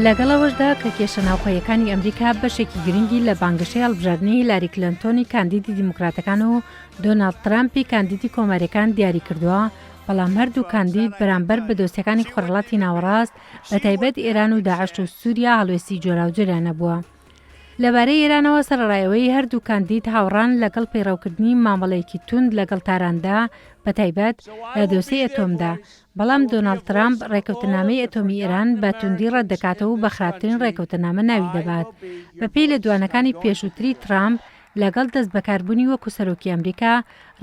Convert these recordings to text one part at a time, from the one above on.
لەگەڵ ئەوەشدا کە کێشە ناوخۆیەکانی ئەمریکا بەشێکی گرنگی لە بانگەشەی هەڵبژاردنی هیلاری کلنتۆنی کاندیدی دیموکراتەکان و دۆناڵد ترامپی کاندیدی کۆماریەکان دیاری کردووە، بەڵام هەردوو کاندید بەرامبەر بە دۆسیەکانی خۆرهەڵاتی ناوەڕاست بەتایبەت ئێران و داعش و سوریا هەڵوێستی جۆراوجۆریان هەبووە. لەبارەی ئێرانەوە سەرەڕای ئەوەی هەردوو کاندید هاوڕان لەگەڵ پەیڕەوکردنی مامەڵەیەکی توند لەگەڵ تاراندا بەتایبەت لە دۆسێی ئەتۆمدا، بەڵام دۆناڵد ترامپ ڕێکەوتننامەی ئەتۆمی ئێران بە توندی ڕەتدەکاتەوە و بە خراپترین ڕێکەوتننامە ناوی دەبات. بەپێی لێدوانەکانی پێشووتری ترامپ لەگەڵ دەستبەکاربوونی وەکو سەرۆکی ئەمریکا،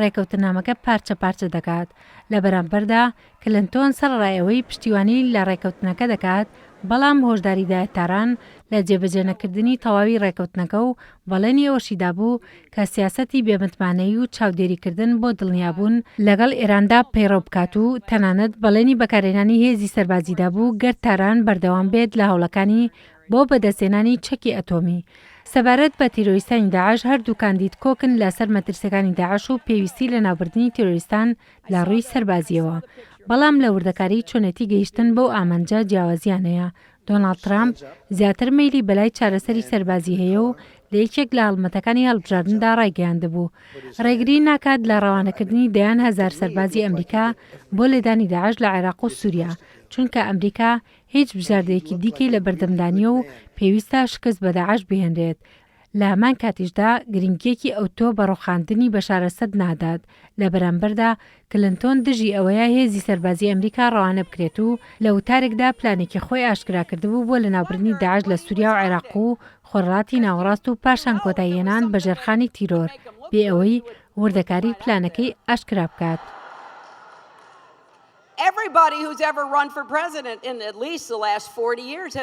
ڕێکەوتننامەکە پارچە پارچە دەکات. لە بەرامبەردا کلنتۆن سەرەڕای ئەوەی پشتیوانی لە ڕێکەوتنەکە دەکات، بەڵام هۆشداری دایە تاران لە جێبەجێنەکردنی تەواوی ڕێکەوتنەکە و بەڵێنی ئەوەشی دابوو کە سیاسەتی بێمتمانەیی و چاودێریکردن بۆ دڵنیابوون لەگەڵ ئێراندا پەیڕەو بکات و تەنانەت بەڵێنی بەکارهێنانی هێزی سەربازی دابوو گەر تاران بەردەوام بێت لە هەوڵەکانی بۆ بەدەستهێنانی چەکی ئەتۆمی. سەبارەت بە تیرۆریستانی داعش هەردوو کاندید کۆکن لەسەر مەترسیەکانی داعش و پێویستی لەناوبردنی تیرۆریستان لە ڕووی سەربازییەوە، بەڵام لە وردەکاریی چۆنێتی گەیشتن بەو ئامانجە جیاوازییان هەیە، دۆناڵد ترامپ زیاتر مەیلی بەلای چارەسەری سەربازی هەیە و لە یەکێک لە هەڵمەتەکانی هەڵبژاردندا ڕایگەیاندبوو ڕێگری ناکات لە ڕەوانەکردنی دەیان هەزار سەربازی ئەمریکا بۆ لێدانی داعش لە عێراق و سوریا، چونکە ئەمریکا هیچ بژاردەیەکی دیکەی لەبەردەمدا نییە و پێویستە شکست بە داعش بهێنرێت. لە هەمان کاتیشدا گرنگییەکی ئەوتۆ بە ڕووخاندنی بەشار ئەسەد نادات، لە بەرامبەردا کلنتۆن دژی ئەوەیە هێزی سەربازی ئەمریکا ڕەوانە بکرێت و لە وتارێکدا پلانێکی خۆی ئاشکرا کردبوو بۆ لەناوبردنی داعش لە سوریا و عێراق و خۆرهەڵاتی ناوەڕاست و پاشان کۆتاییهێنان بە ژێرخانی تیرۆر، بێ ئەوەی وردەکاری پلانەکەی ئاشکرا بکات. Everybody who's ever run for president in at least the last 40 years has.